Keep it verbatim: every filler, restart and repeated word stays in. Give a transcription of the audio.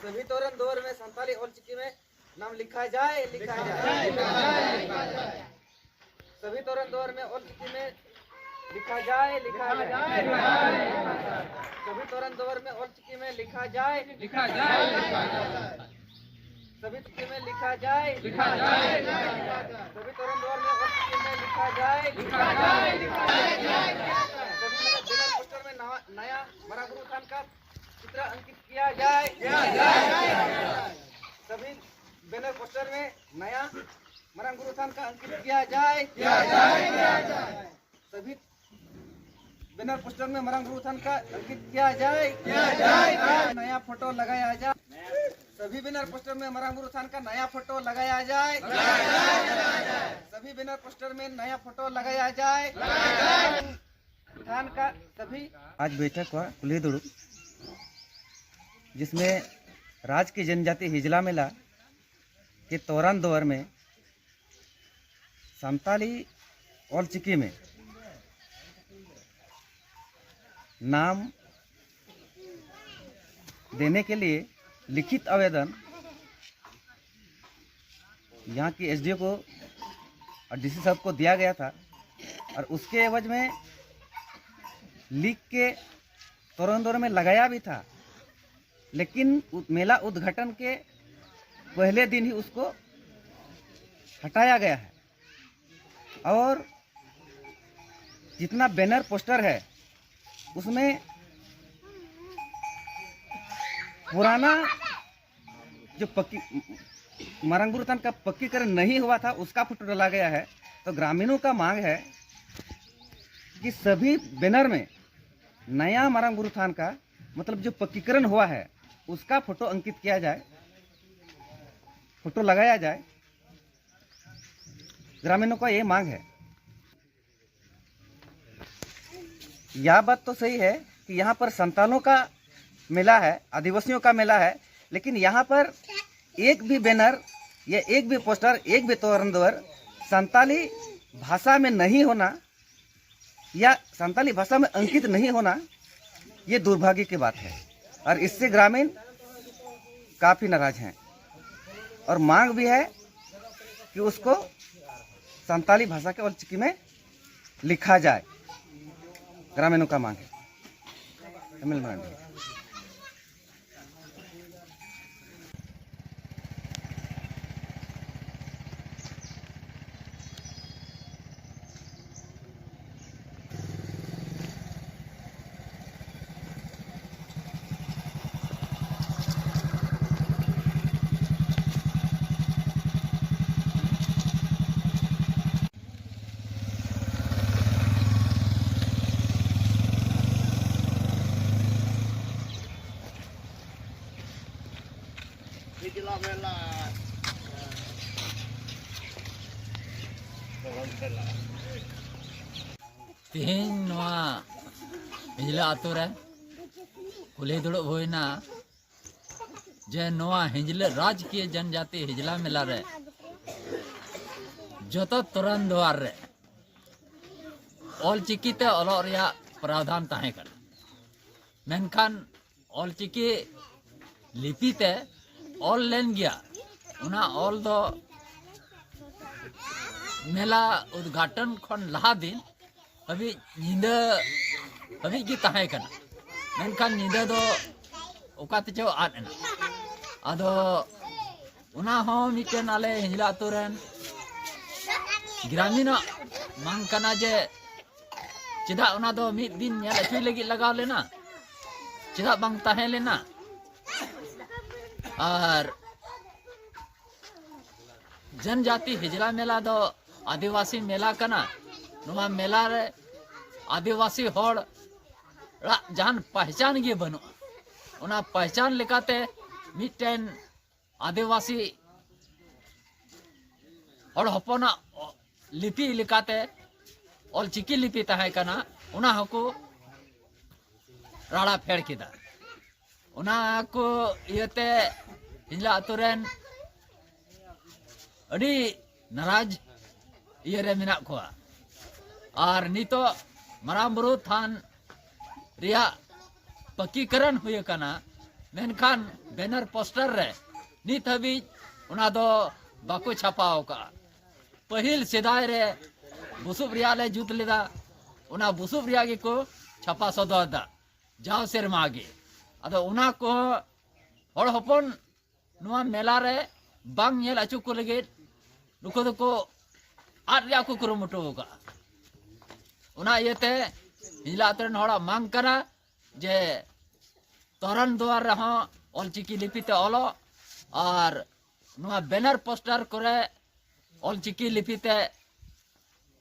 सभी तोरण द्वार में संताली ऑल चिकी में नाम लिखा जाए, लिखा जाए। सभी तोरण द्वार में ऑल चिकी में लिखा जाए, लिखा जाए। सभी तोरण द्वार में ऑल चिकी में लिखा जाए, लिखा जाए। सभी चिकी में लिखा जाए, लिखा जाए। सभी तोरण द्वार में ऑल चिकी में लिखा जाए, लिखा जाए। सभी बैनर पोस्टर में नवा- नया मरांगुरु थान का चित्र अंकित किया जाए, किया जाए। सभी बैनर पोस्टर में नया मरांगुरु थान का अंकित किया जाए, किया जाए। सभी बैनर पोस्टर में मरांगुरु थान का अंकित किया जाए, किया जाए। नया फोटो लगाया जाए। सभी बैनर पोस्टर में मरांगुरु थान का नया फोटो लगाया जाए। सभी बैनर पोस्टर में नया फोटो लगाया जाए। थान का सभी आज बैठक हुआ कुल्ही दुड़ुब, जिसमें राज की जनजाति हिजला मेला के तोरण दौर में संताली ऑल चिकी में नाम देने के लिए लिखित आवेदन यहाँ की एसडीओ को और डीसी साहब को दिया गया था और उसके एवज में लिख के तोरण दौर में लगाया भी था, लेकिन उ- मेला उद्घाटन के पहले दिन ही उसको हटाया गया है। और जितना बैनर पोस्टर है, उसमें पुराना जो पक्की मरांगुरु थान का पक्कीकरण नहीं हुआ था, उसका फोटो डाला गया है। तो ग्रामीणों का मांग है कि सभी बैनर में नया मरांगुरु थान का, मतलब जो पक्कीकरण हुआ है, उसका फोटो अंकित किया जाए, फोटो लगाया जाए। ग्रामीणों का ये मांग है। यह बात तो सही है कि यहाँ पर संतालों का मेला है, आदिवासियों का मेला है, लेकिन यहाँ पर एक भी बैनर या एक भी पोस्टर, एक भी तोरण दौर संताली भाषा में नहीं होना या संताली भाषा में अंकित नहीं होना, ये दुर्भाग्य की बात है। और इससे ग्रामीण काफ़ी नाराज हैं और मांग भी है कि उसको संताली भाषा के ऑल चिकी में लिखा जाए। ग्रामीणों का मांग है। M L Marandi. ᱛᱮᱦᱮᱧ ᱱᱚᱣᱟ ᱦᱤᱡᱽᱞᱟᱹ ᱟᱛᱳ ᱨᱮ ᱠᱩᱞᱦᱤ ᱫᱩᱲᱩᱵ ᱦᱩᱭᱱᱟ ᱡᱮ ᱱᱚᱣᱟ ᱦᱤᱡᱽᱞᱟᱹ ᱨᱟᱡᱽᱠᱤᱭᱟᱹ ᱡᱚᱱᱡᱟᱛᱤ ᱦᱤᱡᱽᱞᱟ ᱢᱮᱞᱟ ᱨᱮ ᱡᱚᱛᱚ ᱛᱚᱨᱟᱱ ᱫᱩᱣᱟᱨ ᱨᱮ ᱚᱞ ᱪᱤᱠᱤ ᱛᱮ ᱚᱞᱚᱜ ᱨᱮᱭᱟᱜ ᱯᱨᱟᱣᱫᱷᱟᱱ ᱛᱟᱦᱮᱸ ᱠᱟᱱᱟ, ᱢᱮᱱᱠᱷᱟᱱ ᱚᱞ ᱪᱤᱠᱤ ᱞᱤᱯᱤ ᱛᱮ ᱚᱞ ᱞᱮᱱ ᱜᱮᱭᱟ᱾ ᱚᱱᱟ ᱚᱞ ᱫᱚ ᱢᱮᱞᱟ ᱩᱫᱽᱜᱷᱟᱴᱚᱱ ᱠᱷᱚᱱ ᱞᱟᱦᱟ ᱫᱤᱱ ᱦᱟᱹᱵᱤᱡ, ᱧᱤᱫᱟᱹ ᱦᱟᱹᱵᱤᱡ ᱜᱮ ᱛᱟᱦᱮᱸ ᱠᱟᱱᱟ, ᱢᱮᱱᱠᱷᱟᱱ ᱧᱤᱫᱟᱹ ᱫᱚ ᱚᱠᱟ ᱛᱮᱪᱚ ᱟᱫ ᱮᱱᱟ᱾ ᱟᱫᱚ ᱚᱱᱟ ᱦᱚᱸ ᱢᱤᱫᱴᱮᱱ ᱟᱞᱮ ᱦᱤᱡᱽᱞᱟ ᱟᱛᱳ ᱨᱮᱱ ᱜᱨᱟᱢᱤᱱᱟᱜ ᱢᱟᱝ ᱠᱟᱱᱟ ᱡᱮ ᱪᱮᱫᱟᱜ ᱚᱱᱟ ᱫᱚ ᱢᱤᱫ ᱫᱤᱱ ᱧᱮᱞ ᱦᱚᱪᱚᱭ ᱞᱟᱹᱜᱤᱫ ᱞᱟᱜᱟᱣ ᱞᱮᱱᱟ, ᱪᱮᱫᱟᱜ ᱵᱟᱝ ᱛᱟᱦᱮᱸ ᱞᱮᱱᱟ? ᱟᱨ ᱡᱚᱱᱡᱟᱛᱤ ᱦᱤᱡᱽᱞᱟ ᱢᱮᱞᱟ ᱫᱚ ᱟᱹᱫᱤᱵᱟᱹᱥᱤ ᱢᱮᱞᱟ ᱠᱟᱱᱟ᱾ ᱱᱚᱣᱟ ᱢᱮᱞᱟ ᱨᱮ ᱟᱹᱫᱤᱵᱟᱹᱥᱤ ᱦᱚᱲᱟᱜ ᱡᱟᱦᱟᱱ ᱯᱟᱦᱪᱟᱱ ᱜᱮ ᱵᱟᱹᱱᱩᱜᱼᱟ᱾ ᱚᱱᱟ ᱯᱟᱦᱪᱟᱱ ᱞᱮᱠᱟᱛᱮ ᱢᱤᱫᱴᱮᱱ ᱟᱹᱫᱤᱵᱟᱹᱥᱤ ᱦᱚᱲ ᱦᱚᱯᱚᱱᱟᱜ ᱞᱤᱯᱤ ᱞᱮᱠᱟᱛᱮ ᱚᱞ ᱪᱤᱠᱤ ᱞᱤᱯᱤ ᱛᱟᱦᱮᱸ ᱠᱟᱱᱟ, ᱚᱱᱟ ᱦᱚᱸᱠᱚ ᱨᱟᱲᱟ ᱯᱷᱮᱲ ᱠᱮᱫᱟ᱾ ᱚᱱᱟ ᱠᱚ ᱤᱭᱟᱹᱛᱮ ᱦᱤᱡᱽᱞᱟ ᱟᱛᱳ ᱨᱮᱱ ᱟᱹᱰᱤ ᱱᱟᱨᱟᱡᱽ ᱤᱭᱟᱹ ᱨᱮ ᱢᱮᱱᱟᱜ ᱠᱚᱣᱟ᱾ ᱟᱨ ᱱᱤᱛᱚᱜ ᱢᱟᱨᱟᱝ ᱵᱩᱨᱩ ᱛᱷᱟᱱ ᱨᱮᱭᱟᱜ ᱯᱟᱠᱤᱠᱚᱨᱚᱱ ᱦᱩᱭ ᱟᱠᱟᱱᱟ, ᱢᱮᱱᱠᱷᱟᱱ ᱵᱮᱱᱟᱨ ᱯᱳᱥᱴᱟᱨ ᱨᱮ ᱱᱤᱛ ᱦᱟᱹᱵᱤᱡ ᱚᱱᱟ ᱫᱚ ᱵᱟᱠᱚ ᱪᱷᱟᱯᱟ ᱟᱠᱟᱫᱼᱟ᱾ ᱯᱟᱹᱦᱤᱞ ᱥᱮᱫᱟᱭ ᱨᱮ ᱵᱩᱥᱩᱵ ᱨᱮᱭᱟᱜ ᱞᱮ ᱡᱩᱛ ᱞᱮᱫᱟ, ᱚᱱᱟ ᱵᱩᱥᱩᱵ ᱨᱮᱭᱟᱜ ᱜᱮᱠᱚ ᱪᱷᱟᱯᱟ ᱥᱚᱫᱚᱨ ᱮᱫᱟ ᱡᱟᱣ ᱥᱮᱨᱢᱟ ᱜᱮ᱾ ᱟᱫᱚ ᱚᱱᱟ ᱠᱚᱦᱚᱸ ᱦᱚᱲ ᱦᱚᱯᱚᱱ ᱱᱚᱣᱟ ᱢᱮᱞᱟ ᱨᱮ ᱵᱟᱝ ᱧᱮᱞ ᱦᱚᱪᱚ ᱠᱚ ᱞᱟᱹᱜᱤᱫ ᱱᱩᱠᱩ ᱫᱚᱠᱚ ᱟᱫ ᱨᱮᱭᱟᱜ ᱠᱚ ᱠᱩᱨᱩᱢᱩᱴᱩ ᱟᱠᱟᱫᱼᱟ᱾ ᱚᱱᱟ ᱤᱭᱟᱹᱛᱮ ᱦᱤᱡᱞᱟ ᱟᱹᱛᱩ ᱨᱮᱱ ᱦᱚᱲᱟᱜ ᱢᱟᱝ ᱠᱟᱱᱟ ᱡᱮ ᱛᱚᱨᱚᱱ ᱫᱩᱣᱟᱨ ᱨᱮᱦᱚᱸ ᱚᱞᱪᱤᱠᱤ ᱞᱤᱯᱤ ᱛᱮ ᱚᱞᱚᱜ ᱟᱨ ᱱᱚᱣᱟ ᱵᱮᱱᱟᱨ ᱯᱳᱥᱴᱟᱨ ᱠᱚᱨᱮ ᱚᱞᱪᱤᱠᱤ ᱞᱤᱯᱤ ᱛᱮ